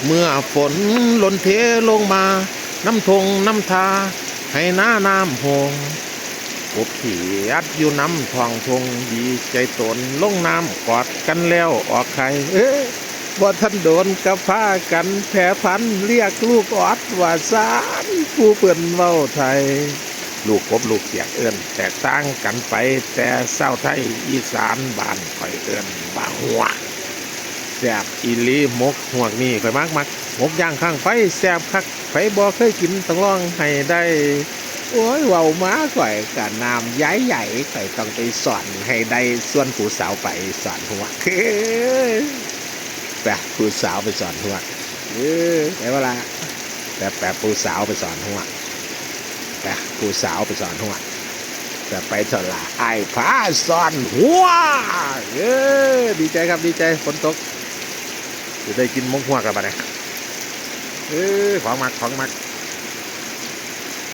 ເມື່ອຝົນຫຼົ່ນເທລົງມາ ນຳທົ່ງນຳທ່າ ໄຮ່ນານ້ຳຫົ່ງ ກົບເຂີດຢູ່ນຳທ້ອງທົ່ງ ດີໃຈຕົນລົງນ້ຳກອດກັນແລ້ວອອກໄຂ່ ເອີ ບໍ່ທັນດົນກໍພາກັນແຜ່ພັນ ລຽກລູກອອດວ່າຊານ ຜູ້ເພິ່ນເວົ້າໄທ ລູກກົບລູກຈຽກເອີ້ນແຕກຕ່າງກັນໄປ ແຕ່ຊາວໄທອີສານບ້ານຂ້ອຍເອີ້ນວ່າຮວກ ແຊບອີ່ຫຼີໝົກຮວກນີ້ ຂ້ອຍມັກໆ ໝົກຢ່າງຂ້າງໄຟແຊບຄັກ ໃຜບໍ່ເຄີຍກິນຕ້ອງລອງໃຫ້ໄດ້ ໂອ້ຍ ເວົ້າມາຂ້ອຍກະນ້ຳຢາຍໃຫຍ່ ຂ້ອຍຕ້ອງໄປສອນໃຫ້ໄດ້ ຊວນຜູ້ສາວໄປສອນຮວກ ແປະ ຜູ້ສາວໄປສອນຮວກ ເອີ ໄປບໍ່ລະ ແປະ ແປະ ຜູ້ສາວໄປສອນຮວກ ແປະ ຜູ້ສາວໄປສອນຮວກ ແປະ ໄປເຖາະລະ ອ້າຍພາສອນຮວກ ເອີ ດີໃຈຄັບ ດີໃຈ ຝົນຕົກ ຊິໄດ້ກິນໝົກຮວກລະບາດນີ້ ເອີ ຂອງມັກ ຂອງມັກ.